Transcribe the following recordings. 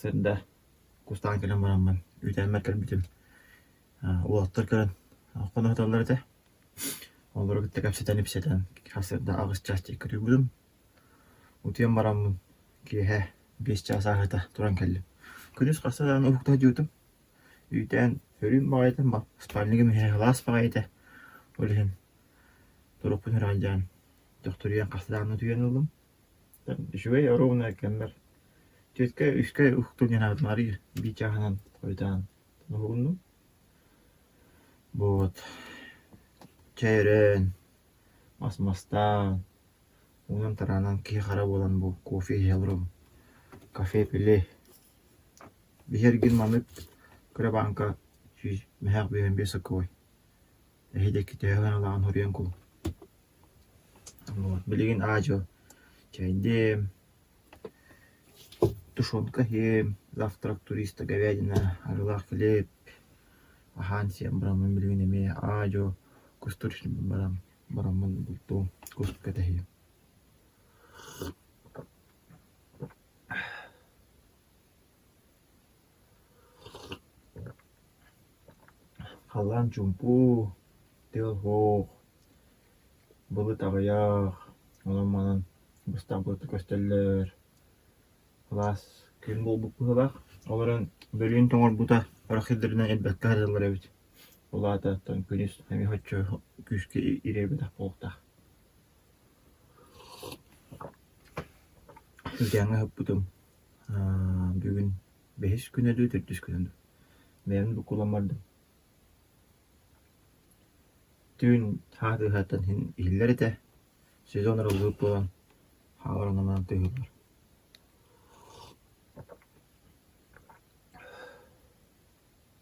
Сарсыарда кустаан кэлэн бараммын үүтээммэр кэлбитим, уолаттар көрөн хоно сыталлар этэ. Олору кытта кэпсэтэн-ипсэтэн сарсыарда 8 чаас диэки утуйбутум. Утуйан бараммын киэһэ 5 чаас ааһыыта туран кэллим. Күнүс хаста даҕаны уһукта сылдьыбытым. Үүтээн сөрүүн баҕайытын спальнигым иһэ сылаас баҕайы этэ. Ол иһин турукпун ыраайдаан төхтүрүйэн хаста даҕаны утуйан ыллым. Үчүгэй оруобуна кэммэр түөскэ үскэ уһуктуум диэн аабытым арыый биир чааһынан хойутаан уһугуннум. Вот чэй өрөөн, мас мастаан, уунан тараанан киһи-хара буолан бу кофе иһэ олоробун. Кафе пили. Биһи эргин маннык кыра бааҥка 100 мөһөөх 55 сокуой. Эһи диэки төһө гыналааҕын хоруйан кулу. Вот билигин аа-дьуо чэйдиэм, тушенка иһиэм, завтрак туриста говядина, арыылаах килиэп аһаан-сиэн бараммын билигин эмиэ аа-дьуо кустуур баран бараммын бултуом, кус кэтэһиэм. Халлаан чуумпу, тыал суох, былыт аҕыйах, онон-манан быстах былыттар көстөллөр, сылаас күн буолбут быһыылаах. Ол эрэн бөлүүн тоҥорбута харах сирдэринэн ирбэккэ сылдьаллар эбит. Ол аата оттон күнүс эмиэ соччо күүскэ ириэрбэтэх буолуохтаах. Үтэҥҥэ ыһыппытым бүгүн бэһис күнэ дуу, төрдүс күнэ дуу. Бэйэм буккуллан бардым. Түүн хаа тыаһыттан иһин иһиллэр этэ. Сезон арыллыбыт буолан хаалар онон тыаһыыллар.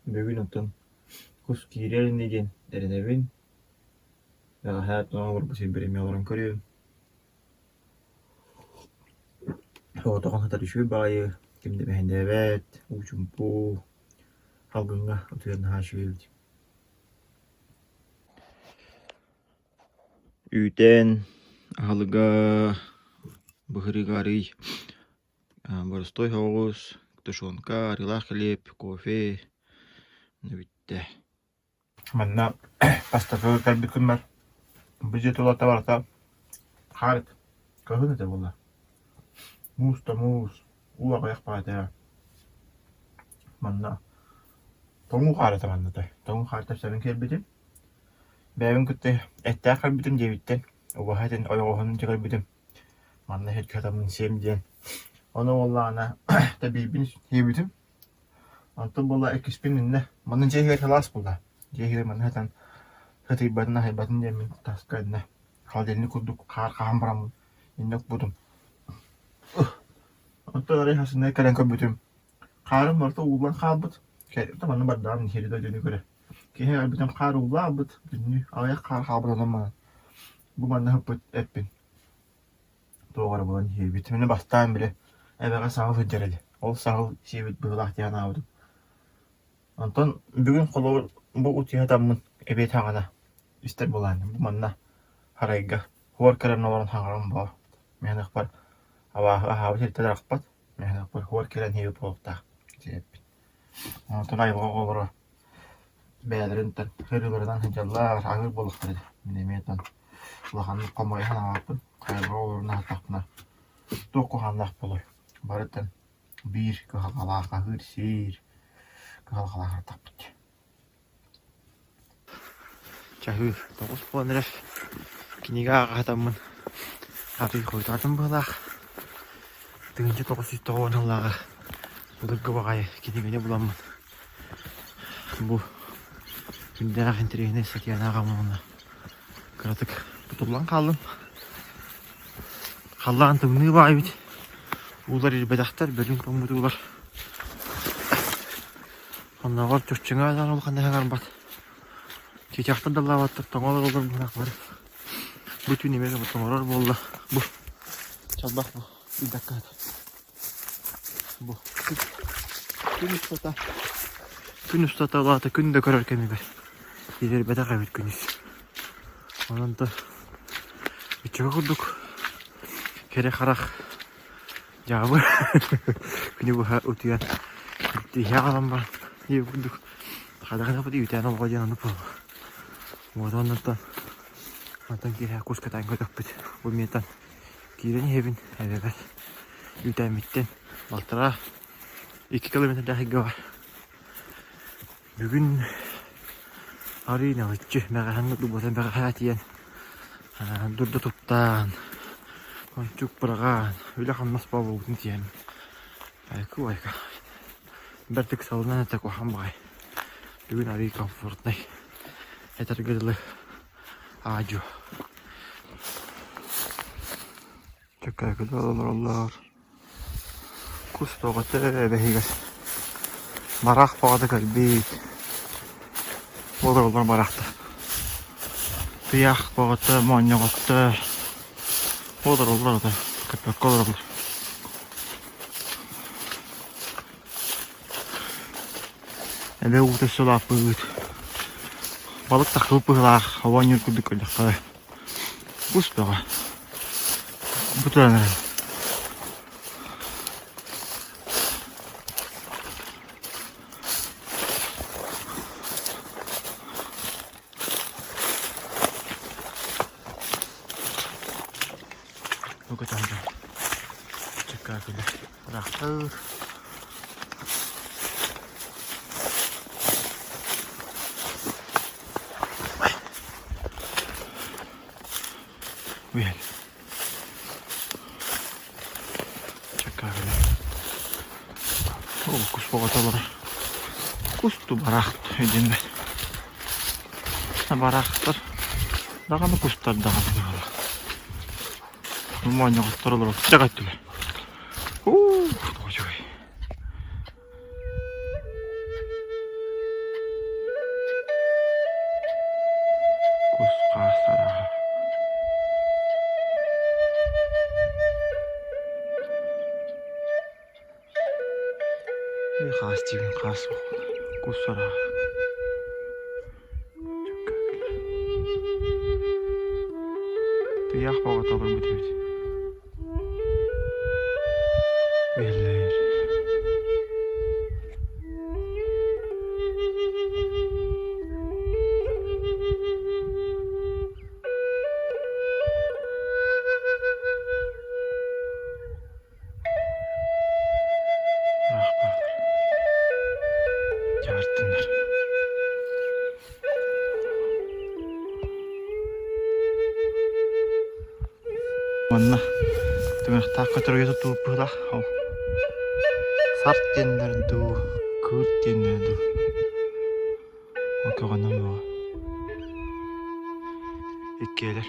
Бүгүн оттон кус киирэр ини диэн эрэнэбин. Бэҕэһээ тоҥ олорбут сирбэр эмиэ олорон көрүөм. Соҕотоҕун сытар үчүгэй баҕайы, ким да мэһэйдээбэт, уу чуумпу, салгыҥҥа утуйар наһаа үчүгэй эбит. Үүтээн аһылыга быһырыыга арыый боростуой соҕус, тушенка, арыылаах килиэп, кофе бүттэ. Манна бастакы кэлбит күммэр бу дьиэ тулата барыта хаар этэ, кыһын этэ буолла. Муус да муус, уу аҕыйах баҕайы Манна тоҥуу хаар этэ манна тоҥуу хаар тэпсэбин кэлбитим. Бэйэбин кытта эттээх кэлбитим диэбиттэн, убаһа этин ойоҕоһун дьэ Манна иһирдьэ хатаммын сиэм диэн. Ону буоллаҕына тэбиибин сиэбитим. Онтон буолла иккиспин иннэ манна дьиэ иһигэр сылаас буолла. Дьиэ иһигэр манна сытан сытыйбатын аһыйбатын диэммин таска иннэ холодильник курдук хаар хаһан бараммын иннэ укпутум. Онтон арай хасыннай кэлэн көрбүтүм хаарым барыта ууллан хаалбыт. Манна бардаҕым сири дойдуну көрө. Киһи өлбүтүм хаар ууллаабыт, бүтүннүү аҕыйах хаар хаалбыт онон манан бу манна сыппыт эппин Туох эрэ булан сиэбит. Мин бастаан били эбэҕэ саһыл сылдьар этэ. Ол саһыл сиэбит быһыылаах диэн анаабытым. Онтон бүгүн холобур бу утуйа сытаммын эбиэт саҕана истэр буолаанньым. Бу манна сарайга хуор кэлэн олорон саҥаран боо. Мин ыкпар абааһы аһаабыт сиртэн арахпат. Мин ыкпар хуор кэлэн сиэбит буолуохтаах диэбиппин. Онтон айылҕа оҕолоро бэйэлэрин сырыыларынан сылдьаллар, аһыыр буоллахтара дии. Мин эмиэ оттон улаханнык хомойо санаабаппын. Айылҕа оҕолорун аһаттахпына туох куһаҕаннаах буолуой? Барытын биир кыһалҕалаах аһыыр-сиир кыһалҕалаах ырытахпыт дии. Чаһыы 9 буолан эрэр. Кинигэ ааҕа сатаммын арыый хойутаатым быһыылаах. 1990 сыллааҕы былыргы баҕайы кинигэни буламмын бу күндээх интэриэһинэй статьяны ааҕаммын уонна кыратык тутуллан хааллым. Халлаан тымныы баҕайы эбит. Уулар ирбэтэхтэр, бөлүҥ тоҥмут уулар. Оннооҕор чурчуҥа даҕаны улаханнык аҥарбат. Чыычаахтар да ыллаабаттар, тоҥо олороллор быһыылаах бары. Бу түүн эмиэ тоҥорор буолла. Бу чалбах бу ыйдакка сытар. Бу күн устата күн устата улаата күн да көрөр кэмигэр киирэрбэтэх эбит күнүс. Онон да иччэгэ курдук кэрэ харах. Дьаабы күнү быһа утуйан тиһэ хаалан баран дии курдук хайдах үүтээн олоҕо диэн оннук буолла. Вот оннуттан мантан киэһэ кус кэтэн көтөхпүт. Бу миэтэн киирэн иһэбин эбэбэр үүтээммиттэн балтараа 2 километрдаах сиргэ бар. Бүгүн арыый налыччы бэҕэһээҥҥи дубуотан бэҕэһээ тиийэн дурда туттаан, ончук быраҕаан, үлэ-хамнас буолбутун тиийэн айка-айка бэрт ыксалынан этэ куһаҕан баҕайы. Бүгүн арыый комфортнай этэргэ дылы аа-дьуо. Чөкөөкүлэр олороллор. Кус бөҕөтө эбэһигэр. Бараах бөҕөтө кэлбит. Олороллор бараахтар. Тыйаах бөҕөтө, моонньоҕотто. Олороллор ото. Көппөккө олороллор. Эбэ уута өссө улааппыт. Балык тахсыбыт быһыылаах, оонньуур курдук көрдөххө. Кус бөҕө. Бу туран эрэр. Бу көтөҕө чеккаакылар ыраахтар. Үһэл. Чаккаагына. Ол кус бөҕөтө олорор. Кус тубараахт өйдөнбөт. Бараахтар даҕаны кустар даҕаны баҕалаах. Моонньоҕоттор олорор. Чаҕаттылар. Уу, үчүгэй. Кус-хаас арааһа. Хаас диибин хаас суох. Кус арааһа. Тыйаах бөҕөтө олорбут эбит. Биллэр. Ыраах бааллар. Дьаартыннар. Манна тыҥырахтаах көтөргө туттубуппут ол сарт диэннэрин дуу, кыырт диэннэрин дуу ол көҕөнөн буола иккиэлэр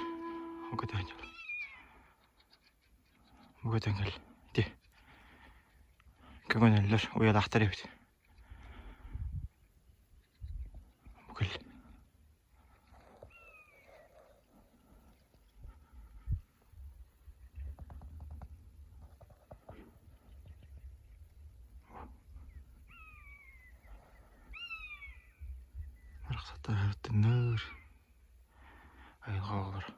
ол көтөһөн бу көтөн кэл ити көҥөнөллөр уйалаахтар эбит бу кэл Барахсаттар айылҕа оҕолоро.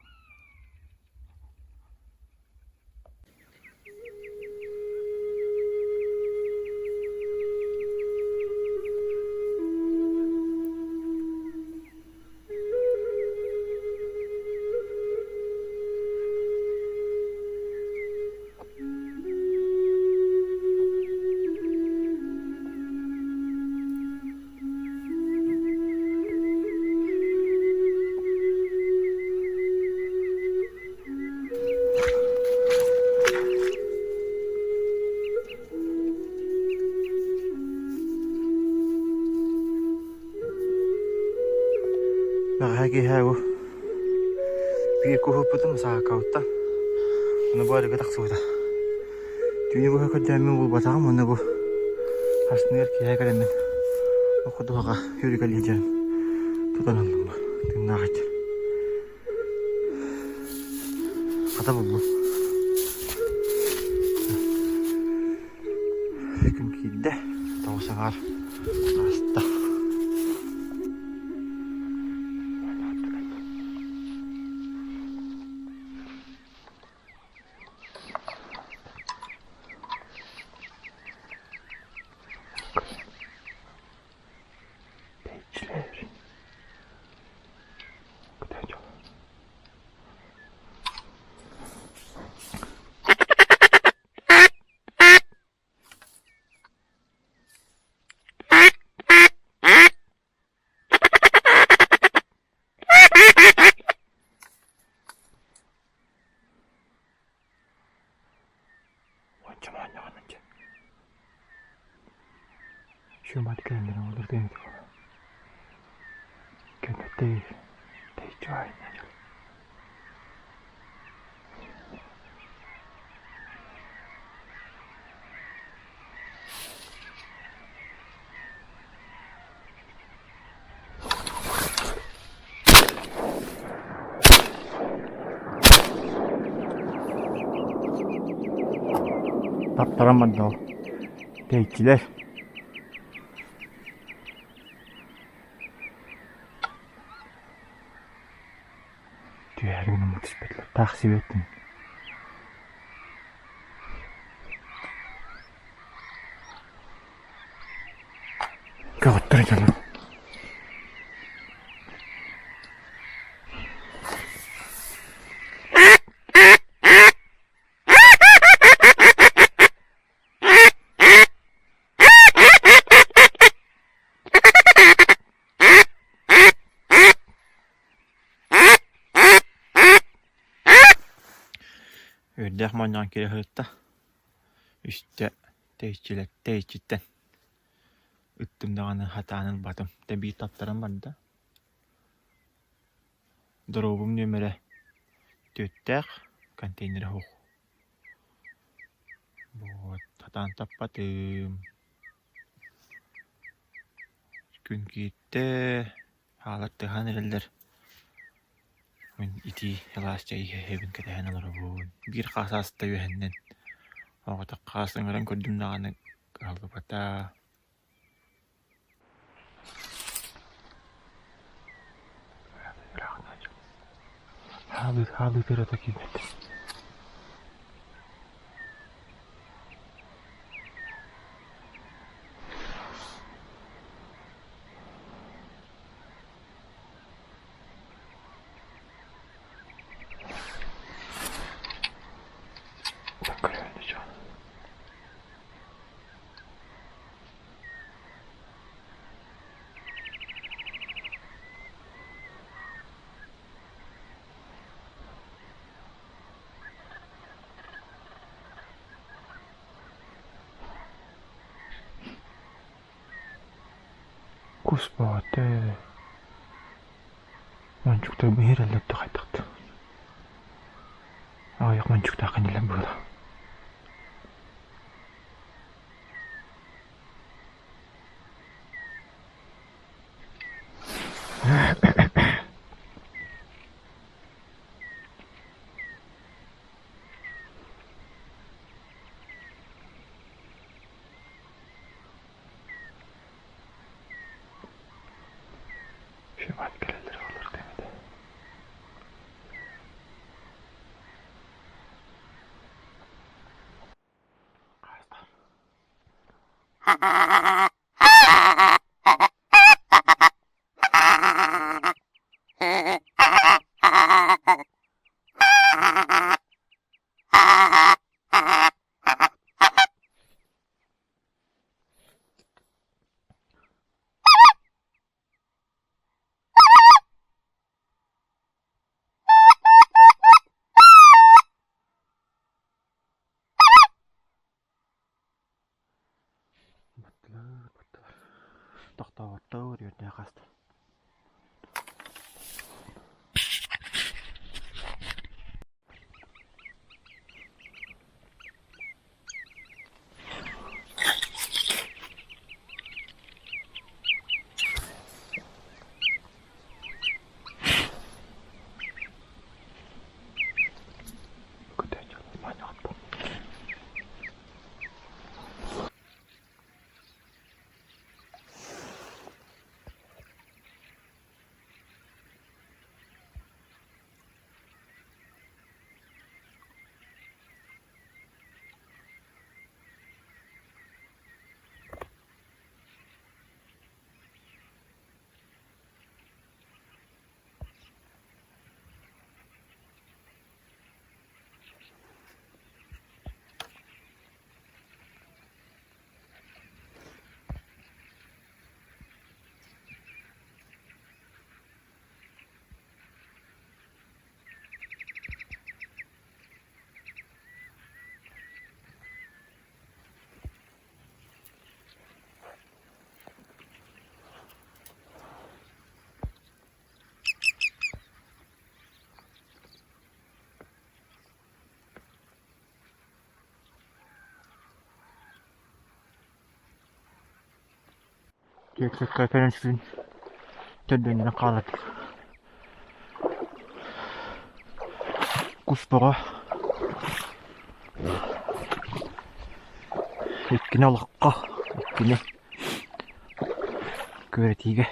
Бэҕэһээ киэһэ бу биир куһуппутум саакабыттан ону бу арыгы тахсыбыта. Түүнү быһа көрдөөммүн булбатаҕым уонна бу астыныгар киэһэ кэлэммин ходуһаҕа үөрүкэлии сылдьан тутан ыллым бу тыыннаах этэ. Хата буллум. Күн киирдэ, 9 аҥаар ааста. Чомоонньоҕун дьэ. Шумат кэлэннэр оҕолор тыыммыт Көнөтөй тэйиччи уһаайыннар Тартаран барда ол. Тэйиччилэр. Түһээри гынан түспэтилэр. Таах сибиэттин. Көҕүттэр дьону. Үөрдээх моонньоон киирэ сырытта. Үстэ тэйиччилэр тэйиччиттэн ыттым даҕаны хатаан ылбатым. Тэбии таптаран барда. Доруобум нүөмэрэ түөртээх, контейнера суох. Вот, хатаан таппатым. Күн киирдэ, хаалар тыаһаан эрэллэр. Мин итии сылаас чэй иһэбин кэтэһэн олоробун. Биир хаас ааста үөһэннэн. Оҕотох хаас ыҥыран көрдүм даҕаны кыһаллыбата. Хаалыы хаалыы тырата киирбэт. Кус бөҕөтө Мончуктар биһирэллэр да хайдах да. Аҕыйах мончуктаах кинилэр быһыылаах. Шимат кэлэллэр олор дэмэтэ. Баттылар, баттылар. Тохтооботтор, үөрдээх хаста. Түөрт кэлэн сүгүн төрдүөннэрин хааллардым. Кус бөҕө иккини олоххо, иккини күөрэтиигэ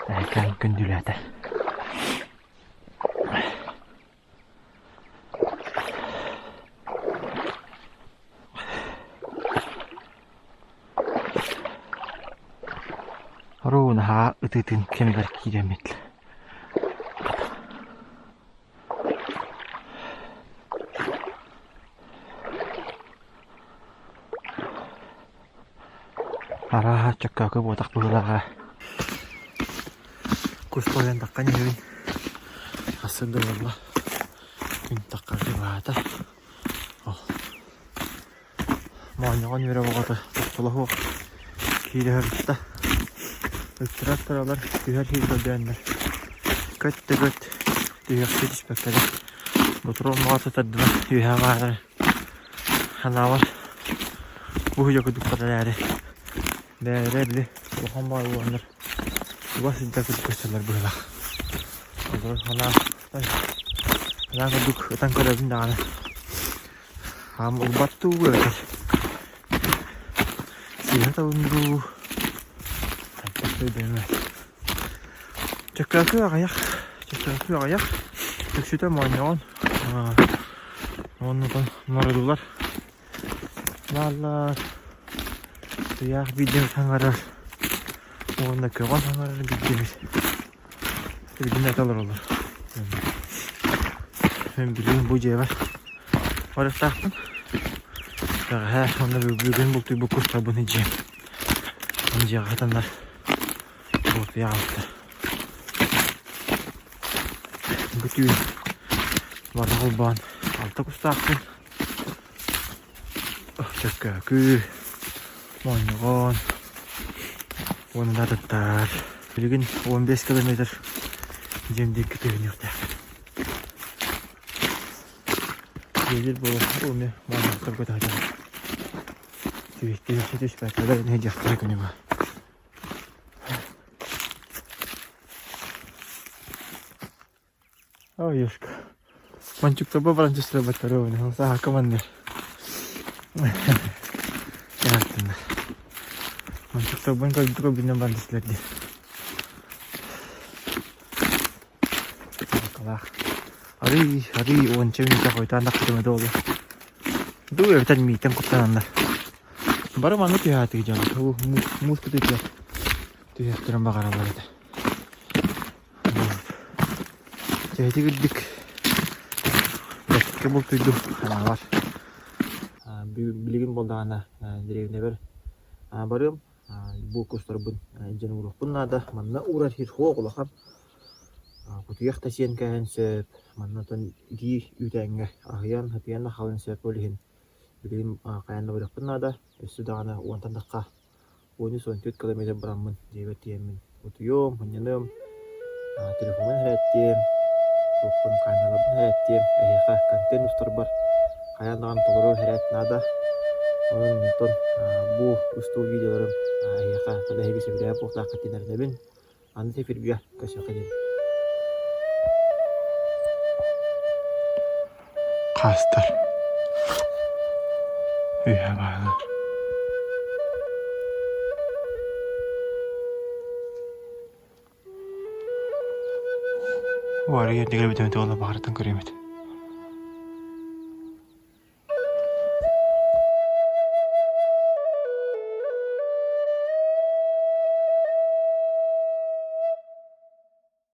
Эһэкээн күндүлээтэ. Оруу наһаа ытыытын кэмигэр киирэммит. Арааһа чөккөөкү буотах быһыылааҕа. Кус тоһуйан таххан иһэбин. Сарсыарда буолла. Күн таххар чугаһаата. Ол моонньоҕон үөрэ оҕото тохтоло суох киирэ сырытта. Ыттара аттаралар түһэр сир көрдөөннөр. Көт да көт түһүөхчэ түспэккэлэр. Ботуруон баҕата тардына үөһэ баара Ханаабар бу уһуйа курдуктар эрээри бэйэлэрэ били улахан баҕайы буоланнар чугас сылдьар курдук көстөллөр быһыылаах. Олорон санаа санаа курдук ытан көрөбүн даҕаны хаам ылбат дуу эбэтэр сыыһа ытабын дуу хайдах да өйдөөммөт. Чөккөөкү аҕыйах, чөккөөкү аҕыйах, үксүтэ моонньоҕон уонна мородулар бааллар. Тыйаах биирдэ саҥарар уонна көҕөн саҥарар биирдэбит. Билигин этэ олороллор. Мин билигин бу дьиэбэр барыахтаахпын. Бэҕэһээ уонна бүгүн бултуйбут кустарбын дьиэм. Дьиэҕэ хатаннар Буортуйа хаалта. Бу түүн бары холбоон алта кустаахпын. Чөккөөкү, моонньоҕон уонна да атыттар. Билигин 15 километр дьиэм диэки түһүнүөхтээхпин. Дьиэлир буолан уонна моонньоҕотторго таһдьабын. Түһүөхчэ түспэккэлэр нэһилиэхтэрэ күнү быһа. Ой, ёшка. Манчуктарба баран түстэрбэттэр сааһакка манныр. Яаттыннар. Манчуктарбын көрдүк көрбүнэн баран түстүлэр дии. Алкалаах. Арый, арый уонча мүнүүтэ хойутаан тахсытым этэ буолуо. Дуу эбэтэр миитэн куттананнар. Бары манна түһээтик дьон. Муус кытыытыгар түһүөхтэрин баҕараллар этэ. Дьэ үрдүк бэркэ бултуйдум санаабар. Билигин буоллаҕына дэриэбинэбэр барыам. Бу кустарбын илдьэн ууруохпун наада. Манна уурар сир суох улахан. Кутуйах да сиэн кээһэн сөп. Манна оттон итии үүтээҥҥэ аһыйан, сытыйан да хаалыан сөп. Ол иһин билигин хайаан да барыахпын наада. Өссө даҕаны уонтан тахха 13-14 километр бараммын дьиэбэр тиийэммин утуйуом, мунньаныам, телефоммун иһэрээттиэм, туохпун камераларбын иһэрээттиэм, эһиэхэ контент устарбар хайаан даҕаны толору иһэрээт наада. Онон онтон бу устуу видеоларым эһиэхэ эһиги сөбүлээбит буолуохтааххыт диэн эрэнэбин. Аны эфиргэ көрсүөххэ диэри. Хаастар үөһэ бааллар. Уарыйа дигэр бүтүмүтэ уонна баҕарытан көрүөм этэ.